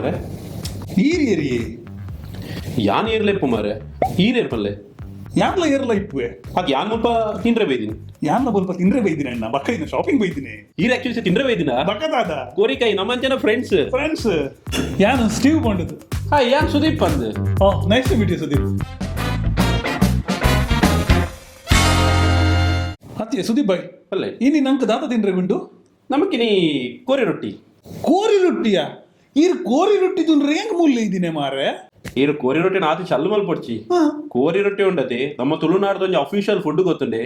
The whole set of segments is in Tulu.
ಮಾರೆ. ಈರ್ ಏರಿಯೇ? ಯಾನ್ ಏರ್ಲೆಪ್ಪು ಮಾರೆ, ಈರ್ ಏರ್ಪಲ್ಲೆ. ಯಾನ್ಲ ಏರ್ಲ ಇಪ್ಪುವೆ. ಅದು ಯಾನ್ ಮುಲ್ಪ ತಿಂದ್ರೆ ಬೈದಿನಿ. ಯಾನ್ಲ ಬಲ್ಪ ತಿಂದ್ರೆ ಬೈದಿನಿ ಅಣ್ಣ, ಬಕ್ಕ ಇನ್ನ ಶಾಪಿಂಗ್ ಬೈದಿನಿ. ಈರ್ ಆಕ್ಚುಲಿ ತಿಂದ್ರೆ ಬೈದಿನ? ಬಕ್ಕದಾದ. ಕೋರಿಕಾಯಿ ನಮ್ಮಂಚನ ಫ್ರೆಂಡ್ಸ್. ಫ್ರೆಂಡ್ಸ್, ಯಾನ್ ಸ್ಟೀವ್ ಬಂಡದು. ಹಾ, ಯಾನ್ ಸುದೀಪ್ ಅಂದ್. Oh, nice to meet you, Sudeep. ಅತ್ತೆ ಸುದೀಪ್ ಬಾಯ್. ಅಲ್ಲೇ. ಇನಿ ನಂಗೆ ದಾತ ತಿಂದ್ರೆ ಗುಂಡು? ನಮಕಿನಿ ಕೋರಿ ರೊಟ್ಟಿ. ಕೋರಿ ರೊಟ್ಟಿಯಾ? ಈರ್ ಕೋರಿ ರೊಟ್ಟಿ ತಿಂದ್ರೆ ಹೆಂಗ್ ಮೂಲ್ಯ ಇದ್ದೀನಿ ಮಾರೆ? ಈರು ಕೋರಿ ರೊಟ್ಟಿ ಆತು ಚಲ್ಲು ಮಲ್ಪೊಡ್ಚಿ. ಕೋರಿ ರೊಟ್ಟಿ ಉಂಡತೆ, ನಮ್ಮ ತುಳುನಾಡ್ದ ಒಂಜಿ ಅಫಿಷಿಯಲ್ ಫುಡ್ ಗೊತ್ತುಂಡೆ.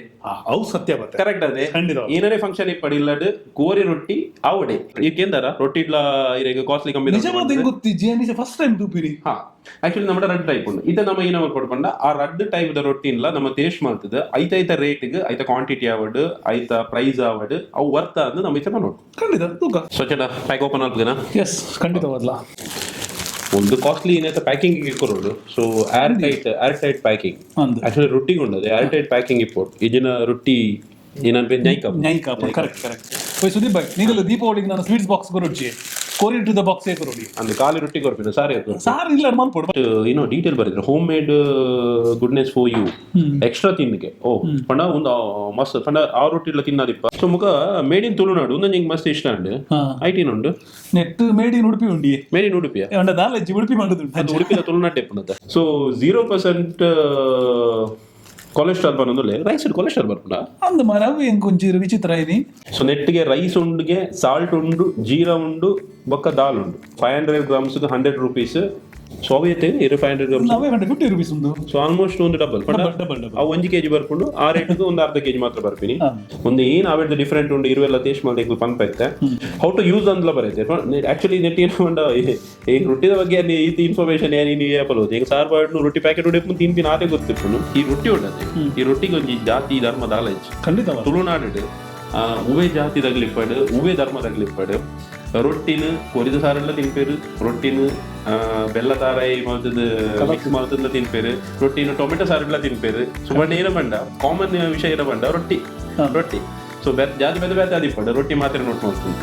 ಅವು ಸತ್ಯ ಬತ್ತೆ. ಕರೆಕ್ಟ್ ಅದೇ. ಖಂಡಿತ. ಏನರೇ ಫಂಕ್ಷನ್ ಇಪ್ಪಡಿ ಇಲ್ಲಡ್ ಕೋರಿ ರೊಟ್ಟಿ ಆವಡೆ. ಈಕೇಂದಾರ ರೊಟ್ಟಿ ಇಡ್ಲ ಇರೆಗ್ ಕಾಸ್ಟ್ಲಿ ಕಮ್ಮಿ. ನಿಜವಾದ ಹೆಂಗ್ ಗೊತ್ತಿಜ್ಜಿ, ನಿಜ ಫಸ್ಟ್ ಟೈಮ್ ತೂಪಿನಿ. ಹಾ, ಆಕ್ಚುಲಿ ನಮ್ಮ ರಡ್ ಟೈಪ್ ಉಂಡು. ಇದ ನಮ್ಮ ಏನ ಪಂಡ ಆ ರಡ್ ಟೈಪ್ the ರೊಟ್ಟಿನ್ಲ ನಮ್ಮ ಟೇಸ್ಟ್ ಮಾಡ್ತದೆ. ಐತ ಐತ ರೇಟ್ಗೆ ಐತ ಕ್ವಾಂಟಿಟಿ ಆವಡ್, ಐತ ಪ್ರೈಸ್ ಆವಡ್, ಅವು ವರ್ತ ಅಂದ್ ನಮ್ಮ ಇಚ್ಛೆ ನೋಡು. ಖಂಡಿತ ತೂಕ. ಸ್ವಚ್ಛ ಪ್ಯಾಕ್ ಓಪನ್ ಆಲ್ಪಗನ. ಎಸ್, ಖಂಡಿತವಾದ್ಲ. ಒಂದು ಕಾಸ್ಟ್ಲಿ ಏನೈತೆ ಪ್ಯಾಕಿಂಗ್ ಕೊರೋಡು. So air tight packing. ಅಂದ್. ಆಕ್ಚುಲಿ ರೊಟ್ಟಿಗೆ ಉಂಡದು air tight packing ಇಪ್ಪೋಟ್ ಇಜಿನ ರೊಟ್ಟಿ ಏನನ್ಪೆ ನ್ಯಾಯ್ಕ. ನ್ಯಾಯಿಕ, ಕರೆಕ್ಟ್ ಕರೆಕ್ಟ್. ಓಯ್ ಸುದೀಪ್ ಭಾಯ್, ನೀಗಲ್ಲ ದೀಪಾವಳಿಗೆ ನಾನು ಸ್ವೀಟ್ಸ್ ಬಾಕ್ಸ್ ಕೊರೊಡ್ಜಿ, ಕೋರಿ to the box ಕೊರೊಡಿ. ಅಂದ್ ಖಾಲಿ ರೊಟ್ಟಿ ಕೊರ್ಪಿನ ಸಾರಿ ಅದು. ಸಾರ್ ಇಲ್ಲ ಮಲ್ಪೊಡು. ಏನೋ ಡೀಟೇಲ್ ಬರೆದ್ರೆ home made goodness for you extra ತಿನ್ನಕ್ಕೆ. ಓ ಪಂಡ ಒಂದು ಮಸ್ತ್ ಪಂಡ ಆ ರೊಟ್ಟಿ ಇಲ್ಲ ತಿನ್ನದಿಪ್ಪ. ಸೊ ಮುಖ ಮೇಡ್ ಇನ್ ತುಳುನಾಡು ಒಂದು ನಿಂಗೆ ಮಸ್ತ್ ಇಷ್ಟ ಉಂಡು. ಐಟಿನ್ ಉಂಡು. Net made in Udupi ಉಂಡಿ. ಮೇಡ್ ಇನ್ ಉಡುಪಿಯ. ಅಂಡ ದಾಲಜ್ಜಿ ಉಡುಪಿ ಮಾಡುದುಂಟು. ಅದು ಉಡುಪಿನ ತುಳುನಾಡು ಎಪ್ಪುನದ. ಸೊ 0% ಕೊಲೆಸ್ಟ್ರಾಲ್ ಬನ್ನೊಂದುಲ್ಲೆ. ರೈಸ್ ಕೊಲೆಸ್ಟ್ರಾಲ್ ಬರ್ಪುಂಡ? ಅಂದ್ ಮಾರ, ಅವು ಹೆಂಗ್ ಒಂಚೂರು ವಿಚಿತ್ರ ಐನಿ. ಸೊ ನೆಟ್ಟಿಗೆ ರೈಸ್ ಉಂಡುಗೆ, ಸಾಲ್ಟ್ ಉಂಡು, ಜೀರಾ ಉಂಡು, ಬೊಕ್ಕ ದಾಲ್ ಉಂಡು. 500 grams ₹100. So ಅವು ಐತೆ ಇರು 500 ಗ್ರಾಮ್ಸ್. ನಾವೇ 150 ರುಪೀಸ್ ಉಂದು. ಸೊ ಆಲ್ಮೋಸ್ಟ್ ಒಂದು double. Double, double. ಅವು 1 ಕೆಜಿ ಬರ್ಪುಂಡು. ಆ ರೇಟ್ಗೆ ಒಂದು ಅರ್ಧ ಕೆಜಿ ಮಾತ್ರ ಬರ್ಪಿನಿ. ಒಂದು ಏನು ಅವೆಡ್ದು ಡಿಫ್ರೆಂಟ್ ಉಂಡು ಇರುವೆಲ್ಲ ಟೇಸ್ಟ್ ಮಾಡಿ ಪಂಪ್ ಐತೆ. How to use ಅಂದ್ಲ ಬರೈತೆ. Actually net ಏನು ಪಂಡ ಈ ರೊಟ್ಟಿದ ಬಗ್ಗೆ ಈತ ಇನ್ಫಾರ್ಮೇಶನ್ ಏನು ನೀನು ಏಪಲ್ ಹೋದು. ಈಗ ಸಾರ್ ಬಾಯ್ಡು ರೊಟ್ಟಿ ಪ್ಯಾಕೆಟ್ ಉಂಡೆ ತಿನ್ಪಿನ ಆತೆ ಗೊತ್ತಿಪ್ಪುಂಡು. ಈ ರೊಟ್ಟಿ ಉಂಡದೆ, ಈ ರೊಟ್ಟಿಗೆ ಒಂಜಿ ಜಾತಿ ಧರ್ಮ ದಾಲಜ್. ಖಂಡಿತ. ತುಳುನಾಡು ಉವೆ ಜಾತಿ ತಗಲಿಪ್ಪಡು, ಉವೆ ಧರ್ಮ ತಗಲಿಪ್ಪಡು, ರೊಟ್ಟಿನ ಕೊರಿದ ಸಾರೆಲ್ಲ ತಿನ್ಪೇರು, ರೊಟ್ಟಿನ ಬೆಲ್ಲ ತಾರಾಯಿ ಮಲ್ತದ ಮಿಕ್ಸ್ ಮಲ್ತದ ತಿನ್ಪೇರು, ರೊಟ್ಟಿನ ಟೊಮೆಟೊ ಸಾರೆಲ್ಲ ತಿನ್ಪೇರು. ಸುಮ್ಮನೆ ಏನ ಬಂಡ ಕಾಮನ್ ವಿಷಯ ಏನ ಬಂಡ ರೊಟ್ಟಿ. ರೊಟ್ಟಿ ಸೊ ಜಾತಿ ಬೇತೆ ಬೇತೆ ಅದಿಪ್ಪಡು, ರೊಟ್ಟಿ ಮಾತ್ರ ನೋಟ್ ಮಾಡ್ತೀನಿ.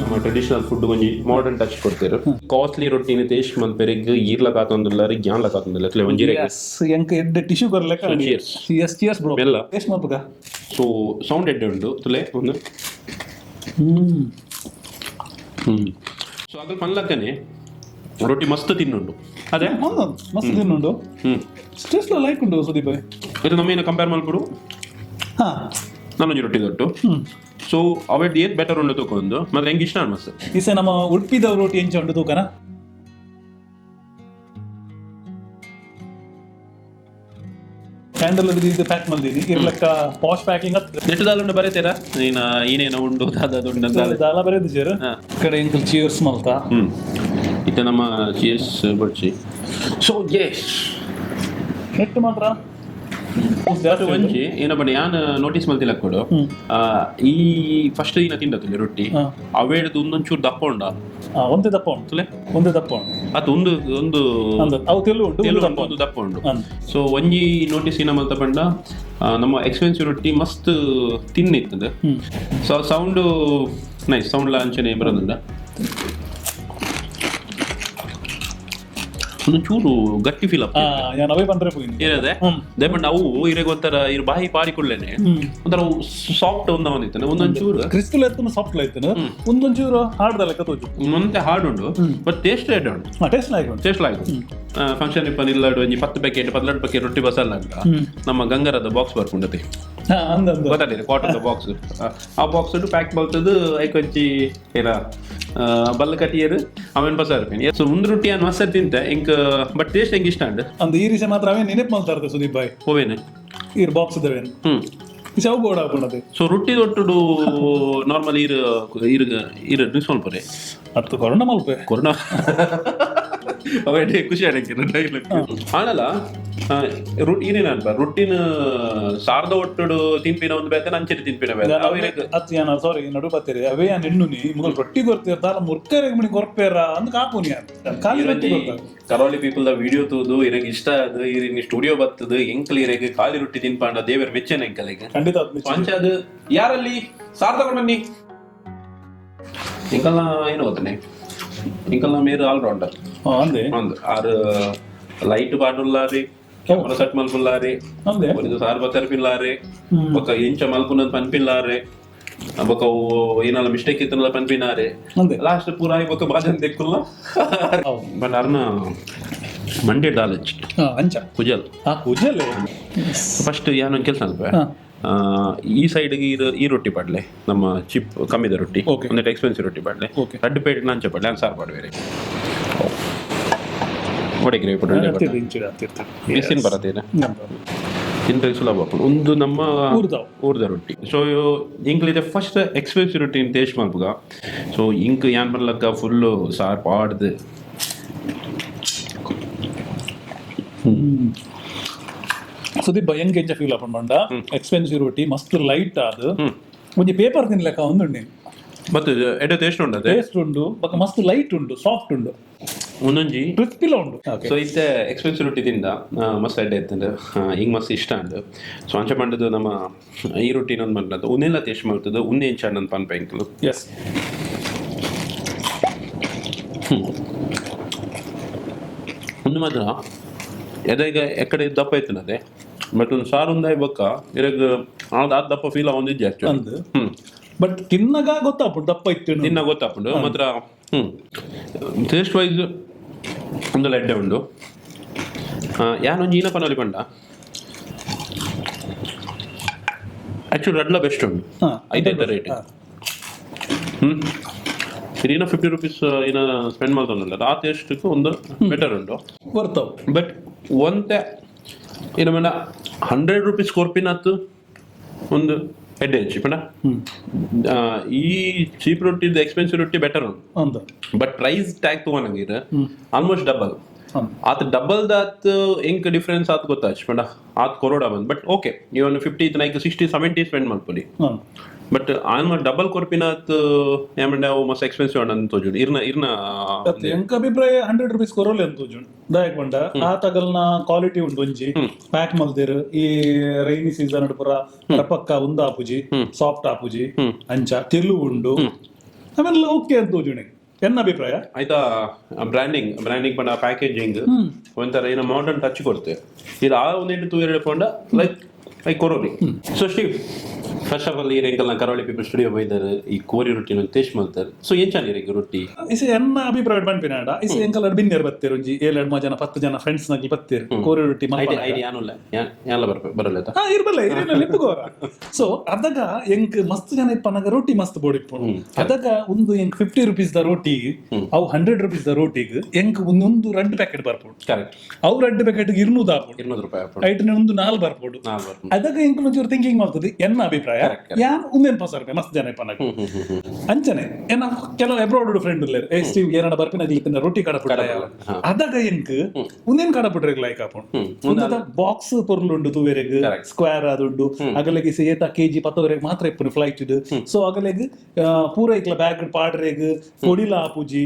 ನಮ್ಮ ಟ್ರೆಡಿಷನಲ್ ಫುಡ್ ಒಂಜಿ ಮಾಡರ್ನ್ ಟಚ್ ಕೊಡ್ತೇರು. ಕಾಸ್ಟ್ಲಿ ರೊಟ್ಟಿನ ಟೇಸ್ಟ್ ಮಲ್ಪೆರೆಗ್ ಈರ್ಲ ಕಾತೊಂದುಲ್ಲ, ಜ್ಞಾನ್ಲ ಕಾತೊಂದುಲ್ಲ ಒಂಜಿ. ಎಸ್, ಎಂಕ್ ಎಡ್ಡೆ ಟಿಶ್ಯೂ ಕೊರ್ಲೆಕ್ಕ. Cheers. S, cheers bro. ಮೆಲ್ಲ. ಟೇಸ್ಟ್ ಮಲ್ಪುಗ. ಸೊ ಸೌಂಡ್ ಎಡ್ಡೆ ಉಂಡು ತುಲೆ ಒಂದು. ಹ್ಮ್. ಹ್ಮ್ ಸೊ ಅದ್ರ ಪನ್ಲಕ್ಕನೆ ರೊಟ್ಟಿ ಮಸ್ತ್ ತಿನ್ನುಂಡು ಅದೇ. ಹೌದು, ಮಸ್ತ್ ತಿನ್ನುಂಡು. ಟೇಸ್ಟ್ ಲೈಕ್ ಉಂಡು ಸುದೀಪ್ ಭಾಯ್. ಇದು ನಮ್ಮ ಏನು ಕಂಪೇರ್ ಮಲ್ಪಡು. ನಾನೊಂಜಿ ರೊಟ್ಟಿ ದೊಟ್ಟು. ಸೊ ಅವೆಡ್ ಏತ್ ಬೆಟರ್ ಉಂಡು ತಗೊಂಡು ಮತ್ತೆ ಹೆಂಗೆ ಇಷ್ಟ ಮಸ್ತ್. ಇಸೆ ನಮ್ಮ ಉಡುಪಿದ ರೋಟಿ ಎಂಚ ಉಂಡು ತೂಕನ. ಕ್ಯಾಂಡಲ್ ಇದು ಪ್ಯಾಕ್ ಮಲ್ದಿನಿ ಇರ್ಲಕ್ಕ ಪಾಶ್ ಪ್ಯಾಕಿಂಗ್ ಅತ್. ನೆಟ್ಟು ದಾಲ್ ಉಂಡು ಬರೀತೀರಾ ನೀನು ಏನೇನು ಉಂಡು ದಾದ ಉಂಡು ಅಂತ. ದಾಲ ಬರೆದು ಜೇರು. ಕಡೆ ಎಂಕಲ್ ಚೀರ್ಸ್ ಮಲ್ತ. ಇತ್ತೆ ನಮ್ಮ ಚೀಸ್ ಬಡ್ಚಿ. So S. ನೆಟ್ ಮಾತ್ರ ಜಾಸ್ತಿ ಉಂಡು. ಒಂಜಿ ಏನಪ್ಪ ಯಾನ್ ನೋಟಿಸ್ ಮಲ್ತಿಲ್ಲ ಕೊಡು. ಈ ಫಸ್ಟ್ ದಿನ ತಿಂದತಿಲ್ಲ ರೊಟ್ಟಿ. ಅವೇಡ್ದು ಒಂದೊಂಚೂರು ದಪ್ಪ ಉಂಡ. ಒಂದೇ ದಪ್ಪ ಉಂಟು. ತುಲೆ. ಒಂದೇ ದಪ್ಪ ಉಂಟು. ಅದು ಒಂದು ಒಂದು ಅಂದ ಅವು ತೆಲು ಉಂಟು. ತೆಲು ಒಂದು ಉಂಟು, ದಪ್ಪ. ಒಂದು ದಪ್ಪ ಉಂಟು. ಅಂದ್. ಸೊ ಒಂಜಿ ನೋಟಿಸ್ ಏನ ಮಲ್ತ ಪಂಡ ನಮ್ಮ ಎಕ್ಸ್ಪೆನ್ಸಿವ್ ರೊಟ್ಟಿ ಮಸ್ತ್ ತಿನ್ನಿತ್ತದ. So sound nice, sound ಅಂಚನೆ ಬರೋದುಂಡ. ಒಂದೊಂಚೂರು ಗಟ್ಟಿ ಫೀಲ್ ಯಾನ್ ಅವೇ ಬಂದ್ರೆ ಪೋಯಿನಿ. ಏನದೆ ದಯಪಂಡ ಅವು ಇರೆಗ್ ಒಂಥರ ಇರು ಬಾಯಿ ಪಾರಿ ಕುಡ್ಲೇನೆ ಒಂಥರ ಸಾಫ್ಟ್ ಒಂದ ಒಂದಿತ್ತು ಒಂದೊಂಚೂರು. ಕ್ರಿಸ್ಪಲ್ ಎತ್ತನ, ಸಾಫ್ಟ್ ಲೈತನ, ಒಂದೊಂಚೂರು ಹಾರ್ಡ್ ಲೆಕ್ಕ ತೋಜು. ಮುಂದೆ ಹಾರ್ಡ್ ಉಂಡು, but taste rate ಉಂಟು. ಟೇಸ್ಟ್ ಲೈಕ್ ಉಂಟು. Taste like. Function ಇಪ್ಪ ನಿಲ್ಲಡು ಒಂಜಿ 10 ಪ್ಯಾಕೆಟ್ 12 ಪ್ಯಾಕೆಟ್ ರೊಟ್ಟಿ ಬಸಲ್ಲ ಅಂತ ನಮ್ಮ ಗಂಗರದ ಬಾಕ್ಸ್ ಬರ್ಕೊಂಡತಿ. ಅಂದ ಅಂದ. ಗೊತ್ತಾಗ್ತದೆ ಕ್ವಾರ್ಟರ್ ಬಾಕ್ಸ್. ಆ ಬಾಕ್ಸ್ ಪ್ಯಾಕ್ ಬಲ್ತದ್ದು ಐಕೊಂಚಿ ಏನ ಬಲ್ಲ ಕಟ್ಟಿಯರು ಆಮೇಲೆ ಬಸ ಇರ್ತೀನಿ. ಸೊ ಒಂದು ರೊಟ್ಟಿ ಅನ್ ಮಸ್ತ್ ತಿಂತೆ ಇಂಕ್, ಬಟ್ ಟೇಸ್ಟ್ ಹೆಂಗೆ ಇಷ್ಟ ಉಂಟು. ಅಂದ ಈ ರೀತಿ ಮಾತ್ರ ಅವೇ ನೆನಪು ಮಲ್ತಾರ್ದೆ ಸುದೀಪ್ ಬಾಯ್. ಹೋವೇನೆ. ಈರ್ ಬಾಕ್ಸ್ ದವೇನು. ಈ ಅವು ಬೋರ್ಡ್ ಹಾಕೊಂಡದೆ. ಸೊ ರೊಟ್ಟಿ ದೊಟ್ಟುಡು ನಾರ್ಮಲ್ ಈರು ಈರು ಈರು ಡ್ರಿಂಕ್ಸ್ ಮಲ್ಪರೆ. ಅತ್ತು ಕೊರೋನಾ ಮಲ್ಪೆ. ಕೊರೋನಾ. ಅವೆಡೆ ಖುಷಿ ಆಡಕ್ಕೆ ಡೈಲಾಗ್ ಆನಲ್ಲ. ರೊಟ್ಟಿ ಏನೇನು ಅನ್ಪ, ರೊಟ್ಟಿನ ಸಾರ್ದ ಒಟ್ಟುಡು ತಿನ್ಪಿನ ಒಂದು ಬೇತೆ, ನಂಚಿನ ತಿನ್ಪಿನ ಬೇತೆ ಅವೇನಕ್ಕೆ. ಅತ್ ಯಾನ ಸಾರಿ ನಡು ಬತ್ತೀರಿ ಅವೇ ಯಾನ್ ಎಣ್ಣುನಿ ಮುಗಲ್ ರೊಟ್ಟಿ ಕೊರ್ತೀರ ದಾಲ ಮುರ್ಕರೆಗ್ ಮಣಿ ಕೊರ್ಪೇರ ಅಂದ್ ಕಾಪುನಿ ಯಾನ್ ಖಾಲಿ ರೊಟ್ಟಿ ಕೊರ್ತಾರೆ. ಕರಾವಳಿ people the video ತೂದು ಇರಗ್ ಇಷ್ಟ ಅದು ಇರಿನಿ ಸ್ಟುಡಿಯೋ ಬತ್ತದು ಎಂಕಲ್ ಇರೆಗ್ ಖಾಲಿ ರೊಟ್ಟಿ ತಿನ್ಪಾಂಡ ದೇವರ ಮೆಚ್ಚನ ಎಂಕಲಿಗೆ. ಖಂಡಿತ ಅದ್ ಮೆಚ್ಚು. ಅಂಚ ಅದು ಯಾರಲ್ಲಿ ಸಾರ್ ತಗೊಂಡು ಬನ್ನಿ. ಎಂಕಲ್ನ ಏನು ಗೊತ್ತನೆ, ಎಂಕಲ್ನ ಮೇರು ಆಲ್ರೌಂಡರ್. ಹಾ, ಅಂದೆ. ಒಂದು ಆರು ಲೈಟ್ ಪಾಡುಲ್ಲಾರಿ, ಕ್ಯಾಮರಾ ಸೆಟ್ ಮಲ್ಪುಲ್ಲಾರಿ, ಅಂದೆ. ಒಂದು ಸಾರ್ ಬತ್ತರ್ಪಿಲ್ಲಾರಿ, ಬೊಕ್ಕ ಎಂಚ ಮಲ್ಪುನ ಪನ್ಪಿಲ್ಲಾರೆ, ಬೊಕ್ಕ ಏನಾಲ ಮಿಸ್ಟೇಕ್ ಇತ್ತಲ್ಲ ಪನ್ಪಿನಾರೆ. ಅಂದೆ. ಲಾಸ್ಟ್ ಪೂರ ಆಯಿ ಬೊಕ್ಕ ಬಾಜನ್ ದೆಕ್ಕುಲ್ಲ. ಹೌದು. ಬಟ್ ಅರ್ನ ಮಂಡೆ ಡಾಲಜ್. ಹಾ, ಅಂಚ. ಕುಜಲ್. ಹಾ, ಕುಜಲ್. ಫಸ್ಟ್ ಏನೊಂದು ಕೆಲಸ ಅಲ್ಪ. ಹಾ. ಈ ಸೈಡ್ಗೆ ಈ ರೊಟ್ಟಿ ಪಾಡ್ಲೆ, ನಮ್ಮ ಚಿಪ್ ಕಮ್ಮಿದ ರೊಟ್ಟಿ. ಒಂದೆಟ್ ಎಕ್ಸ್ಪೆನ್ಸಿವ್ ರೊಟ್ಟಿ ಪಾಡ್ಲೆ. ರಡ್ಡು ಪೇಟ್ ನಂಚ ಪಾಡ್ಲೆ, ಅಂದ್ ಸಾರು ಪಾಡ್ವೇರೆ. ಒಡೆ ಗ್ರೇವಿ ಪಡ್ಡು. ಇಂಚಿಡ ಹತ್ತಿರ್ತಿ. ಬಿಸಿನ ಬರತ್ತೇನೆ, ತಿನ್ಬೇಕು ಸುಲಭ ಆಪುಂಡು. ಒಂದು ನಮ್ಮ ಊರ್ದವು. ಊರ್ದ ರೊಟ್ಟಿ. ಸೊ ಇಂಕ್ಲಿದೆ ಫಸ್ಟ್ ಎಕ್ಸ್ಪೆನ್ಸಿವ್ ರೊಟ್ಟಿ ಟೇಸ್ಟ್ ಮಲ್ಪುಗ. ಸೊ ಇಂಕ್ ಯಾನ್ ಬರ್ಲಕ್ಕ ಫುಲ್ಲು ಸಾರು ಪಾಡ್ದು. ಸುದೀಪ್, ಹೆಂಗ್ ಎಂಚ ಫೀಲ್ ಆಪುಂಡು ಪಂಡ, ಎಕ್ಸ್ಪೆನ್ಸಿವ್ ರೊಟ್ಟಿ ಮಸ್ತ್ ಲೈಟ್ ಆದ್ ಒಂಜಿ ಪೇಪರ್ ತಿನ್ಲೆಕ್ಕ ಒಂದುಂಡು. ಮತ್ತು ಎಡ್ಡೆ ಟೇಸ್ಟ್ ಉಂಡದೆ. ಟೇಸ್ಟ್ ಉಂಡು, ಬೊಕ್ಕ ಮಸ್ತ್ ಲೈಟ್ ಉಂಡು, ಸಾಫ್ಟ್ ಉಂಡು. ಒಂದೊಂಜಿ ಕ್ರಿಸ್ಪಿಲ ಉಂಡು. ಸೊ ಇತ್ತೆ ಎಕ್ಸ್ಪೆನ್ಸಿವ್ ರೊಟ್ಟಿ ತಿಂದ, ಮಸ್ತ್ ಎಡ್ಡೆ ಇತ್ತಂಡು, ಹಿಂಗೆ ಮಸ್ತ್ ಇಷ್ಟ ಅಂಡು. ಸೊ ಅಂಚ ಪಂಡದು ನಮ್ಮ ಈ ರೊಟ್ಟಿ ಇನ್ನೊಂದು ಬಂದದ್ದು ಉನ್ನೆಲ್ಲ ಟೇಸ್ಟ್ ಮಾಡ್ತದೆ, ಉನ್ನೆ ಎಂಚ ಅಂಡ್ ಪನ್ಪ ಎಂಕಲು. ಎಸ್. ಒಂದು ಮಾತ್ರ ಎದೆಗ ಎಕ್ಕಡೆ ದಪ್ಪ ಇತ್ತನದೆ, ಬಟ್ ಒಂದು ಸಾರು ಒಂದಾಯ್ ಬೊಕ್ಕ ಇರಗ್ ಆದ್ ಆದ್ ದಪ್ಪ ಫೀಲ್ ಆವೊಂದಿಜ್ಜಿ ಆಕ್ಚುಲಿ. ಅಂದ್. ಬಟ್ ತಿನ್ನಗ ಗೊತ್ತಾಪುಂಡು ದಪ್ಪ ಇತ್ತು. ತಿನ್ನ ಗೊತ್ತಾಪುಂಡು ಮಾತ್ರ. ಟೇಸ್ಟ್ ವೈಸ್ ಒಂದು ಎಡ್ಡೆ ಉಂಡು. ಯಾನೊಂಜಿ ಈನ ಪನೊಲಿ ಪಂಡ, ಆಕ್ಚುಲಿ ರಡ್ಲ ಬೆಸ್ಟ್ ಉಂಡು. ಐದೈದು ರೇಟ್. ಇದು 50 ರುಪೀಸ್ ಏನ ಸ್ಪೆಂಡ್ ಮಾಡ್ತೊಂದಲ್ಲ, ಆ ಟೇಸ್ಟ್ ಒಂದು ಬೆಟರ್ ಉಂಟು. ಬರ್ತಾವ್. ಬಟ್ ಒಂತೆ ಏನ ಮೇಡ 100 ರುಪೀಸ್ ಕೊರ್ಪಿನತ್ತು ಒಂದು ಎಡ್ಡೆ ಹೆಚ್ಚು ಪಂಡ ಈ ಚೀಪ್ ರೊಟ್ಟಿ ಎಕ್ಸ್ಪೆನ್ಸಿವ್ ರೊಟ್ಟಿ ಬೆಟರ್ ಉಂಟು. ಅಂದ್. But price tag ತಗೊಂಡಂಗಿರ almost double. ಅಂದ್. ಆತ ಡಬಲ್ ದಾತ್ ಎಂಕ್ ಡಿಫ್ರೆನ್ಸ್ ಆತ್ ಗೊತ್ತಾಚ್ ಪಂಡ ಆತ್ ಕೊರೋಡ ಬಂದ್. ಬಟ್ ಓಕೆ, ಇವನ್ 50 ನೈಕ್ 60 70 ಸ್ಪೆಂಡ್ ಮಾಡ್ಕೊಳ್ಳಿ. ಅಂದ್. ಬಟ್ ಆನ್ ಡಬಲ್ ಕೊರ್ಪಿನಾತ್ ಏಮಂಡ ಅವು ಮಸ್ತ್ ಎಕ್ಸ್ಪೆನ್ಸಿವ್ ಅಂಡ್ ಅಂತ ತೋಜುಂಡು ಇರ್ನ ಇರ್ನ. ಅತ್ ಎಂಕ್ ಅಭಿಪ್ರಾಯ 100 ರುಪೀಸ್ ಕೊರೋಲೆ ಅಂತ ತೋಜುಂಡು. ದಾಯಕ್ ಪಂಡ ಆ ತಗಲ್ನ ಕ್ವಾಲಿಟಿ ಉಂಡು, ಒಂಜಿ ಪ್ಯಾಕ್ ಮಲ್ದೇರ್, ಈ ರೈನಿ ಸೀಸನ್ ಪೂರ ರಪಕ್ಕ ಉಂದು ಆಪುಜಿ, ಸಾಫ್ಟ್ ಆಪುಜಿ, ಅಂಚ ತೆಲು ಉಂಡು, ಆಮೇಲೆ ಓಕೆ ಅಂತ ತೋಜುಂಡು ಎನ್ನ ಅಭಿಪ್ರಾಯ. ಆಯ್ತಾ, ಬ್ರ್ಯಾಂಡಿಂಗ್ ಬ್ರ್ಯಾಂಡಿಂಗ್ ಪಂಡ ಪ್ಯಾಕೇಜಿಂಗ್ ಒಂಥರ ಏನೋ ಮಾಡರ್ನ್ ಟಚ್ ಕೊಡ್ತೆ. ಇದು ಆ ಒಂದೆಂಟು ತೂ ಎರಡು ಪಂಡ ಲೈಕ್ ಲೈಕ್ ಕೊರೋಲಿ. So Steve, first of all ಈ ರೆಂಕಲ್ನ ಕರಾವಳಿ ಪೀಪಲ್ ಸ್ಟುಡಿಯೋ ಬೈದಾರೆ, ಈ ಕೋರಿ ರೊಟ್ಟಿನ ಟೇಸ್ಟ್ ಮಾಡ್ತಾರೆ. ಸೊ ಏನ್ ಚೆನ್ನಾಗಿ ರೊಟ್ಟಿ? ಇಸ ಎನ್ನ ಅಭಿಪ್ರಾಯ ಪನ್ಪಿನಾಡ, ಇಸ ಎಂಕಲ್ ಬಿನ್ನೆರ್ ಬತ್ತೇರು, ಒಂಜಿ ಏಳೆರಡು ಜನ 10 ಜನ ಫ್ರೆಂಡ್ಸ್ ನಗ್ಲಿ ಬತ್ತೇರು ಕೋರಿ ರೊಟ್ಟಿ ಐಡಿ ಮಲ್ಪನಗ. ಐಡಿ ಯಾನುಲ್ಲ ಯಾನ್ಲ ಬರ್ಪ ಬರಲ್ಲ. ಹಾ, ಇರ್ಬಲ್ಲ ಇರೇನ ಲಿಪ್ಪುಗೋರ. ಸೊ ಅದಗ ಎಂಕ್ ಮಸ್ತ್ ಜನ ಇಪ್ಪನಗ ರೊಟ್ಟಿ ಮಸ್ತ್ ಬೋಡಿಪ್ಪು. ಅದಗ ಒಂದು ಎಂಕ್ 50 ರುಪೀಸ್ the ರೋಟಿ, ಅವು 100 ರುಪೀಸ್ the ರೋಟಿಗ್ ಎಂಕ್ ಒಂದೊಂದು ರಡ್ಡು ಪ್ಯಾಕೆಟ್ ಬರ್ಪುಂಡು. ಕರೆಕ್ಟ್. ಅವು ರಡ್ಡು ಪ್ಯಾಕೆಟ್ 200 ಆಪುಂಡು. 200 ರೂಪಾಯಿ ಆಪುಂಡು. ಐಟ್ನ ಒಂದು ನಾಲ್ ಬರ್ಪುಂಡು. ನಾಲ್ ಬರ್ಪುಂಡು. ಅದಗ ಎಂಕ್ ಒಂಚೂರು ಥಿಂಕಿಂಗ್ ಮಾಡ್ತದೆ ಎನ್ನ ಅಭಿಪ್ರಾಯ. ಯಾನ್ ಒಂದೇನ್ ಪಸ ರೂಪಾಯಿ ಮಸ್ತ್ ಜನ ಇಪ್ಪನಗ ಅಂಚನೆ ಎನ್ನ ಕೆಲವು ಅಬ್ರಾಡ್ ಫ್ರೆಂಡ್ ಉಲ್ಲೇರ್, ಏ ಸ್ಟೀವ್ ಏನಡ ಬರ್ಪಿನ ತಿನ್ನ ರೊಟ್ಟಿ ಕಡಪುಟ್ಟ. ಅದಗ ಎಂಕ್ ಉಂದೇನ್ ಕಡಪುಟ್ರೆ ಲೈಕ್ ಆಪುಂಡು. ಒಂದದ ಬಾಕ್ಸ್ ಪೊರ್ಲುಂಡು ತೂವೆರೆಗ್. ಸ್ಕ್ವೇರ್ ಆದುಂಡು. ಅಗಲೆಗ್ ಏತ ಕೆಜಿ ಪತ್ತವರೆಗ್ ಮಾತ್ರ ಇಪ್ಪುನು ಫ್ಲೈಟ್. ಸೊ ಅಗಲೆಗ್ ಪೂರ ಇಕ್ಲ ಬ್ಯಾಗ್ ಪಾಡ್ರೆಗ್ ಪೊಡಿಲ ಆಪುಜಿ,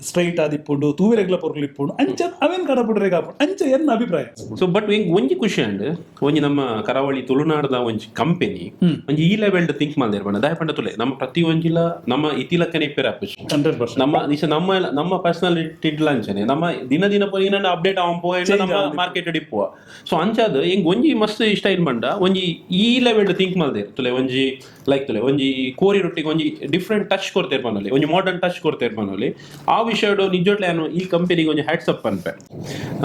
ಸ್ಟ್ರೈಟ್ ಆದಿಪ್ಪುಂಡು, ತೂವೆರೆಗ್ಲ ಪೊರ್ಲು ಇಪ್ಪುಂಡು. ಅಂಚ ಅವೇನ್ ಕಡಪುಟ್ರೆಗ್ ಆಪುಂಡು ಅಂಚ ಎನ್ನ ಅಭಿಪ್ರಾಯ. ಸೊ ಬಟ್ ಎಂಕ್ ಒಂಜಿ ಖುಷಿ ಅಂಡ್, ಒಂಜಿ ನಮ್ಮ ಕರಾವಳಿ ತುಳುನಾಡದ ಒಂಜಿ ಕಂಪನಿ ಒಂಜಿ ಈ ಲೆವೆಲ್ ಥಿಂಕ್ ಮಲ್ದೇರ್ ಪಂಡ, ದಾಯ ಪಂಡ ತುಲೆ ನಮ್ಮ ಪ್ರತಿ ಒಂಜಿಲ ನಮ್ಮ ಇತಿಲಕ್ಕನೆ ಇಪ್ಪೆರ ಆಪುಜಿ. 100%. ನಮ್ಮ ನಿಶ ನಮ್ಮ ನಮ್ಮ ಪರ್ಸನಾಲಿಟಿ ಅಂಚನೆ ನಮ್ಮ ದಿನ ದಿನ ಪೋಯಿ ಅಪ್ಡೇಟ್ ಆವಂ ಪೋಯಿ ನಮ್ಮ ಮಾರ್ಕೆಟ್ ಇಪ್ಪುವ. ಸೊ ಅಂಚಾದ ಎಂಕ್ ಒಂಜಿ ಮಸ್ತ್ ಇಷ್ಟ ಇನ್ ಪಂಡ, ಒಂಜಿ ಈ ಲೆವೆಲ್ ಥಿಂಕ್ ಮಲ್ದೇರ್ ತುಲೆ, ಒಂಜಿ ಲೈಕ್ ತುಲೆ ಒಂಜಿ ಕೋರಿ ರೊಟ್ಟಿಗೆ ಒಂಜಿ ಡಿಫ್ರೆಂಟ್ ಟಚ್ ಕೊಡ್ತೇರ್ ಪನೊಲಿ, ಒಂಜಿ ಮಾಡರ್ನ್ ಟಚ್ ಕೊಡ್ತೇರ್ ಪನೊಲಿ. ಆ ವಿಷಯಡು ನಿಜೊಟ್ಲೆ ನಾನು ಈ ಕಂಪನಿಗೆ ಒಂಜಿ ಹ್ಯಾಟ್ಸ್ ಅಪ್ ಪನ್ಪೆ.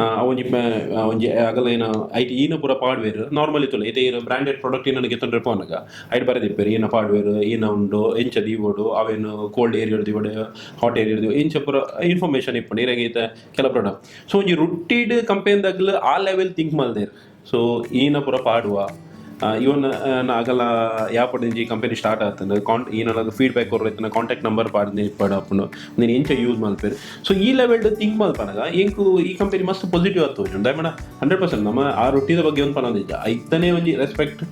ಆ ಒಂಜಿ ಒಂಜಿ ಅಗಲ ಏನ ಐಟ್ ಈನ ಪೂರ ಪಾಡ್ವೇರ್. ನಾರ್ಮಲಿ ತುಲೆ ಇತ್ತೆ ಈರ್ ಬ್ರಾಂಡೆಡ್ ಪ್ರಾಡಕ್ಟ್ ಏನಕ್ಕೆ ಗೆತ್ತೊಂಡ್ರೆ ಪೋನಗ ಐಟ್ ಬರೆದಿಪ್ಪೇರು, ಏನ ಪಾಡ್ವೇರು, ಏನ ಉಂಡು, ಎಂಚ ದೀವೋಡು, ಅವೇನು ಕೋಲ್ಡ್ ಏರಿಯಾ ದೀವೋಡು, ಹಾಟ್ ಏರಿಯಾ ದೀವೋಡು, ಎಂಚ ಪೂರ ಇನ್ಫಾರ್ಮೇಶನ್ ಇಪ್ಪುಂಡು ಇರೆಗ್ ಇತ್ತೆ ಕೆಲ ಪ್ರಾಡಕ್ಟ್. ಸೊ ಒಂಜಿ ರೊಟ್ಟಿಡ್ ಕಂಪೆನಿದಾಗಲು ಆ ಲೆವೆಲ್ ಥಿಂಕ್ ಮಲ್ದೇರ್. ಸೊ ಈನ ಪೂರ ಪಾಡುವ ಇವನ್ ಆಗಲ್ಲ ಯಾಪಡಿಂಜಿ ಕಂಪನಿ ಸ್ಟಾರ್ಟ್ ಆಗ್ತದೆ ಕಾಂಟ್ ಏನಾದ್ರು ಫೀಡ್ಬ್ಯಾಕ್ ಕೊಡ್ರೈತನ ಕಾಂಟ್ಯಾಕ್ಟ್ ನಂಬರ್ ಪಾಡ್ದು ಇಪ್ಪಡು ನೀನು ಎಂಚ ಯೂಸ್ ಮಲ್ಪೇರು. ಸೊ ಈ ಲೆವೆಲ್ ಥಿಂಕ್ ಮಲ್ಪನಾಗ ಎಂಕು ಈ ಕಂಪನಿ ಮಸ್ತ್ ಪಾಸಿಟಿವ್ ಆತು. ದಯಮಾಡ 100% ನಮ್ಮ ಆ ರೊಟ್ಟಿದ ಬಗ್ಗೆ ಒಂದು ಪನೊಂದಿಜ್ಜ, ಐತನೇ ಒಂಜಿ ರೆಸ್ಪೆಕ್ಟ್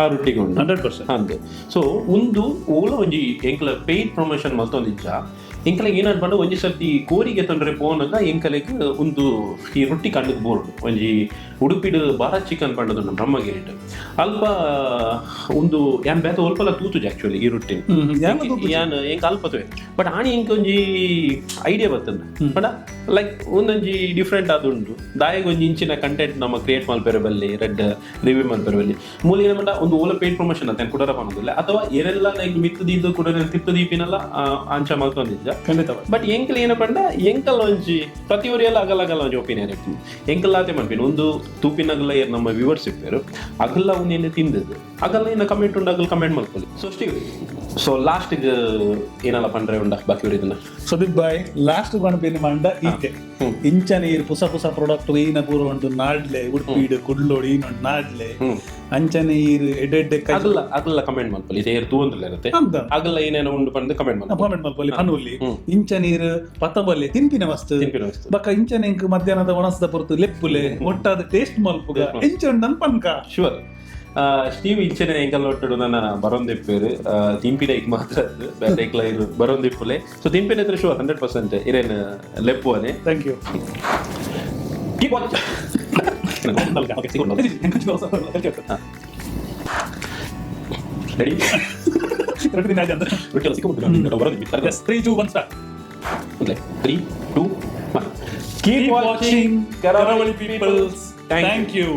ಆ ರೊಟ್ಟಿಗೆ ಉಂಡು. 100%. ಅಂದ್ ಸೊ ಒಂದು ಓಲ ಒಂಜಿ ಎಂಕ್ಲ ಪೇಯ್ಡ್ ಪ್ರಮೋಷನ್ ಮಲ್ತೊಂದಿಜ್ಜ. ಎಂಕಲೆಗ್ ಏನಾದ್ ಪಂಡ ಒಂಜಿ ಸರ್ತಿ ಕೋರಿಗೆ ತೊಂದರೆ ಪೋನಗ ಎಂಕಲೆಗ್ ಒಂದು ಈ ರೊಟ್ಟಿ ಕಣ್ಣಗ್ ಬೋರ್ಡ್ ಒಂಜಿ ಉಡುಪಿಡ್ ಭಾರತ್ ಚಿಕನ್ ಪಂಡದುಂಡು ಬ್ರಹ್ಮಗಿರಿಟ್. ಅಲ್ಪ ಒಂದು ಯಾನ್ ಬೇತೆ ಒಲ್ಪಲ ತೂತುಜಿ ಆಕ್ಚುಲಿ ಈ ರೊಟ್ಟಿ. ಯಾನ್ ತೂತುಜಿ. ಯಾನ್ ಎಂಕ್ ಅಲ್ಪ ತೂಯೆ, ಬಟ್ ಆಣಿ ಎಂಕ್ ಒಂಜಿ ಐಡಿಯಾ ಬತ್ತಂದ ಪಂಡ ಲೈಕ್ ಒಂದೊಂಜಿ ಡಿಫ್ರೆಂಟ್ ಆದುಂಡು. ದಾಯೆಗ್ ಒಂಜಿ ಇಂಚಿನ ಕಂಟೆಂಟ್ ನಮ್ಮ ಕ್ರಿಯೇಟ್ ಮಲ್ಪೆರೆ ಬಲ್ಲಿ, ರೆಡ್ ರಿವ್ಯೂ ಮಲ್ಪೆರೆ ಬಲ್ಲಿ. ಮೂಲ ಏನ ಪಂಡ ಒಂದು ಓಲ ಪೇಯ್ಡ್ ಪ್ರಮೋಷನ್ ಅಂತ ಕುಡರ ಪನೊಂದಿಲ್ಲ ಅಥವಾ ಏರೆಲ್ಲ ಲೈಕ್ ಮಿತ್ತು ದೀದು ಕುಡರ ತಿತ್ತು ದೀಪಿನಲ್ಲ ಅಂಚ ಮಲ್ತೊಂದಿಜ್ಜ. ಖಂಡಿತವಾಗಿ. ಬಟ್ ಎಂಕಲ್ ಏನ ಪಂಡ ಎಂಕಲ್ ಒಂಜಿ ಪ್ರತಿ ಒರಿಯಲ್ಲ ಅಗಲ ಅಗಲ ಒಂಜಿ ಒಪಿನಿಯನ್ ಇಪ್ಪು. ಎಂಕಲ್ ಆತೆ ಮನ್ಪಿನ ಒಂದು ತೂಪಿನಗಲ ಏರ್ ನಮ್ಮ ವ್ಯೂವರ್ಸ್ ಇಪ್ಪೇರು ಅಗಲ್ಲ ಒಂದೇನು ತಿಂದದ್ದು ಅಗಲ್ಲ ಏನ ಕಮೆಂಟ್ ಉಂಡು, ಅಗಲ್ ಕಮೆಂಟ್ ಮಲ್ಪೊಲಿ. ಸೊ ಸ್ಟೀವ್, ಸೊ ಲಾಸ್ಟ್ ಏನಲ್ಲ ಪಂಡ್ರೆ ಉಂಡ ಬಾಕಿ ಉರಿದನ್ನ? ಸುದೀಪ್ ಬಾಯ್, ಲಾಸ್ಟ್ ಗಣಪಿನ ಮಂಡ ಈತೆ ಇಂಚನೆ ಈರ್ ಪುಸ ಪುಸ ಪ್ರಾಡಕ್ಟ್ ಈನ ಪೂರ ಉಂಟು ನಾಡ್ಲೆ, ಉಡುಪಿಡು ಕುಡ್ಲೋಡು ಈನ ಉಂಟು ನಾಡ್ಲೆ. ಅಂಚನೆ ಈರ್ ಎಡ್ಡೆ ಕೈ ಅಗಲ್ಲ ಅಗಲ್ಲ ಕಮೆಂಟ್ ಮಲ್ಪೊಲಿ. ಇದು ಏರ್ ತೂವಂದ್ರಲ್ಲ ಇರುತ್ತೆ. ಅಂದ. ಅಗಲ್ಲ ಏನೇನೋ ಉಂಡು ಪಂದ್ ಕಮೆಂಟ್ ಮಲ್ಪೊಲಿ. ಕಮೆಂಟ್ ಮಲ್ಪೊಲಿ ಪನುಲಿ. ಇಂಚ ನೀರು ಪತ್ತಂಬಲ್ಲಿ ತಿನ್ಪಿನ ವಸ್ತು. ತಿನ್ಪಿನ ವಸ್ತು. ಬಕ್ಕ ಇಂಚನೆ ಇಂಕ್ ಮಧ್ಯಾಹ್ನದ ಒಣಸದ ಪೊರ್ತು ಲೆಪ್ಪುಲೆ, ಒಟ್ಟಾದ ಟೇಸ್ಟ್ ಮಲ್ಪುಗ, ಇಂಚ ಉಂಡನ್ ಪನ್ಕ. ಶುವರ್ ಸ್ಟೀವ್, ಇಂಚನೆ ಎಂಕಲ್ ಒಟ್ಟುಡು ನನ್ನ ಬರೊಂದಿಪ್ಪೇರು ತಿಂಪಿನ ಐಕ್ ಮಾತ್ರ ಬೇರೆ ಐಕ್ಲ ಇರು ಬರೊಂದಿಪ್ಪುಲೆ. ಸೊ ತಿಂಪಿನ ಹತ್ರ sure 100% ಇರೇನ್ ಲೆಪ್ಪುವನೆ. Thank you. Keep watch. Ready. 3, 2, 1, start. 3, 2, 1. Keep watching Karavali peoples. Thank you.